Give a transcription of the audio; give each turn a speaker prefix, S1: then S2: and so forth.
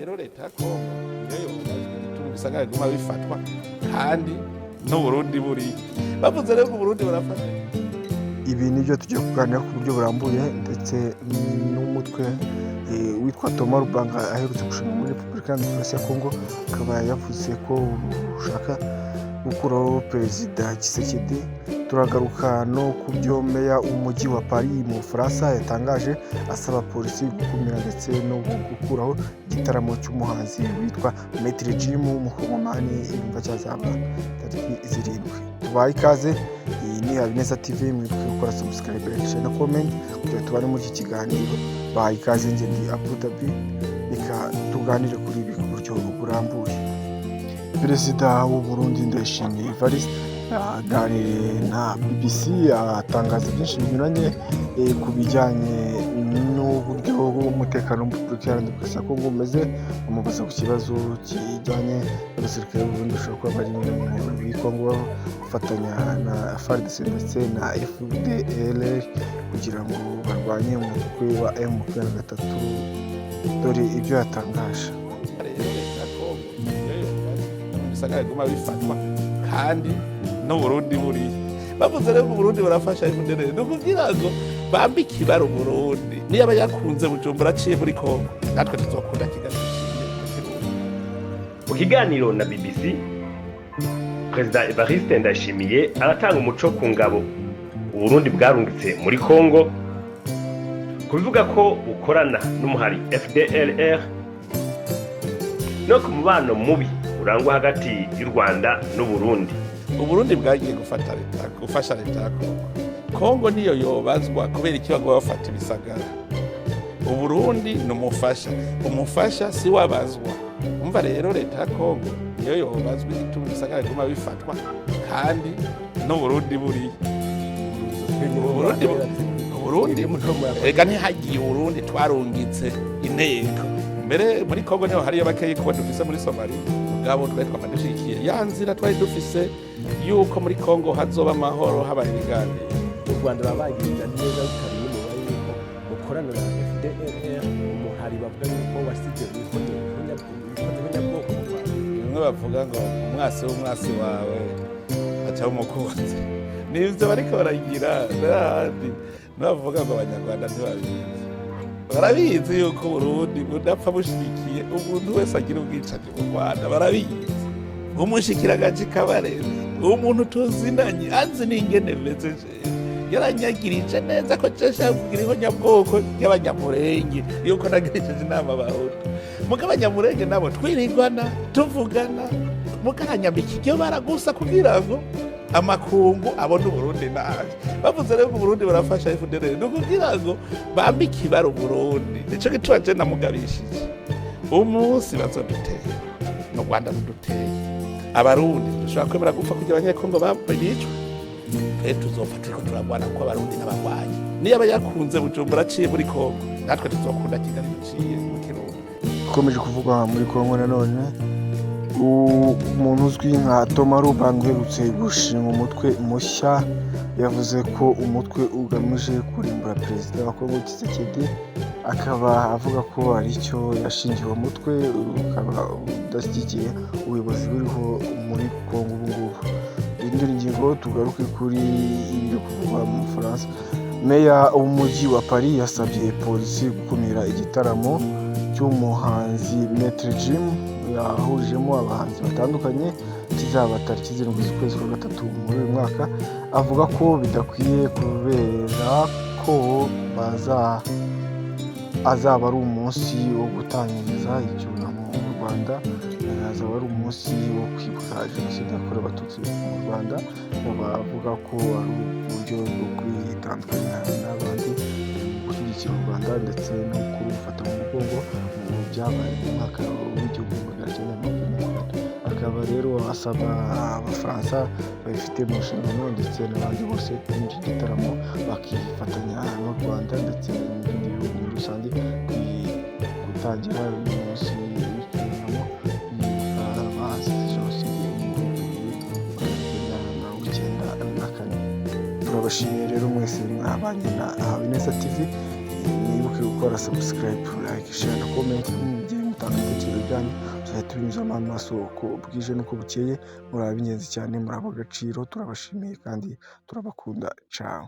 S1: Rero leta ya Kongo niyo yobazwa igituma ibisagara biguma bifatwa kandi n'Uburundi buriyo. Bavuze rero ngo Uburundi burafata.
S2: Ibi nibyo tugiye kuganira ku buryo burambuye, ndetse n'umutwe witwa Thomas Lubanga aherutse gushinga muri Repubulika ya Demokarasi ya Kongo, akaba yavuze ko ushaka gukuraho Perezida Tshisekedi. Turagaruka no ku byo meya w'umujyi wa Paris mu Bufaransa yatangaje, asaba polisi gukumira ndetse no gukuraho igitaramo cy'umuhanzi witwa Maître Gims w'umukongomani, yumva cyazaba tariki 7. Tubaye ikaze, iyi ni Habineza TV. Mwibuke gukora subscribe, like, share na comment kugira tubane muri iki kiganiro. Bahaye ikaze, njye ndi Abu Dhabi. Reka tuganire kuri ibi ku buryo burambuye. Perezida w'u Burundi Ndayishimiye Evariste yaganiriye na BBC, atangaza byinshi binyuranye ku bijyanye n'uburyo umutekano muri Repubulika Iharanira Demokarasi ya Kongo umeze. Bamubaza ku kibazo kijyanye n'abasirikare b'u Burundi bashobora kuba bari muri Kongo bafatanya na FARDC ndetse na FDLR kugira ngo barwanye umutwe wa M23. Dore ibyo yatangaje.
S1: Rero leta ya Kongo niyo yobazwa igituma ibisagara biguma bifatwa kandi n'Uburundi buriyo. Bavuze rero ngo Uburundi burafasha FDLR, ni ukugira ngo bambike ibara Uburundi. Niba yakunze Bujumbura aciye muri Kongo, natwe tuzokunda Kigali duciye mu Kirundi.
S3: Mu kiganiro na BBC, Perezida Evariste Ndayishimiye aratanga umuco ku ngabo Uburundi bwarungitse muri Kongo, ku bivuga ko bukorana n'umuhari FDLR, no ku mubano mubi urangwa hagati y'u Rwanda n'Uburundi.
S1: Uburundi bwagiye gufata leta, gufasha leta ya Kongo. Kongo niyo yobazwa kubera iki baguma bafata ibisagara. Uburundi ni umufasha, umufasha si wabazwa. Umva rero, leta ya Kongo niyo yobazwa igituma ibisagara biguma bifatwa kandi n'Uburundi buriyo. Uburundi ega ntihagiye Uburundi twarungitse inteko mbere muri Kongo, niho hariyo bakeyi kuba dufise muri Somali. Mugabo twari twama dushigikiye ya nzira twari dufise yuko muri Kongo hazoba amahoro habaye ibiganiro.
S4: U Rwanda babagiriza neza rutari n'umubare yuko mukorana na FDLR, umuhari bavuga yuko wasize ihonyabwoko mu Rwanda.
S1: Bimwe bavuga ngo umwasi w'umwasi wawe aca umukunzi, nivyo bariko baragira n'ahandi. Nibavuga ngo Abanyarwanda ntibabizi, barabizi yuko Uburundi budapfa bushigikiye umuntu wese agira ubwicanyi mu Rwanda. Barabizi umushikiragaci kabarezi, umuntu tuzinanye, azi n'ingene meze jewe, yaranyagirije neza ko nshaka kugira ihonyabwoko ry'Abanyamurenge, yuko nagirishije inama Abahutu. Muga Abanyamurenge nabo twirirwana tuvugana, mugaranyambika iryo bara gusa kugira ngo amakungu abone Uburundi nabi. Bavuze rero ngo Uburundi burafasha FDLR, ni ukugira ngo bambike ibara Uburundi. Nico gituma je namugabishije: umunsi bazodutera no Rwanda ruduteye, Abarundi dushobora kwemera gupfa kugira Abanyekongo bicwe. Twe tuzopfa turiko turagwana, kuko Abarundi n'abagwanyi. Niyo aba yakunze Bujumbura aciye muri Kongo, natwe tuzokunda Kigali duciye mu Kirundi.
S2: Ikomeje kuvugwa muri Kongo nanone, umuntu uzwi nka Thomas Lubanga uherutse gushinga umutwe mushya yavuze ko umutwe ugamije kurimbura Perezida wa Kongo Tshisekedi, akaba avuga ko aricyo yashingiye uwo mutwe, ukaba udashyigikiye ubuyobozi buriho muri Kongo ubu ngubu. Duhindure ingingo, tugaruke kuri ibiri kuvugwa mu Bufaransa. Meya w'umujyi wa Paris yasabye polisi gukumira igitaramo cy'umuhanzi Maître Gims yahurijemo abahanzi batandukanye, kizaba tariki 7 z'ukwezi kwa gatatu muri uyu mwaka. Avuga ko bidakwiye kubera ko baza azaba ari umunsi wo gutangiza icyunamo mu Rwanda, azaba ari umunsi wo kwibuka Jenoside yakorewe Abatutsi mu Rwanda. Bavuga ko ari uburyo bwo kwitandukanya n'abandi mu gushyigikira u Rwanda ndetse no kurufata mu mugongo mu byabaye mu mwaka w'1994. Akaba rero asaba Abafaransa babifite mu nshingano ndetse n'abandi bose muri iki gitaramo bakifatanya n'u Rwanda ndetse n'ibindi bihugu muri rusange gutangira uyu munsi w'icyunamo bibuka abazize Jenoside mu 1994. Turabashimiye rero mwese mwabanye na Habineza TV. Mwibuke gukora subscribe, like, share na comment mu gihe mutanga. Mutanga ibitekerezo byanyu, tuzajya tubinyuzamo amaso uko bwije n'uko bukeye. Muri ab'ingenzi cyane, muri ab'agaciro, turabashimiye kandi turabakunda. Ciao.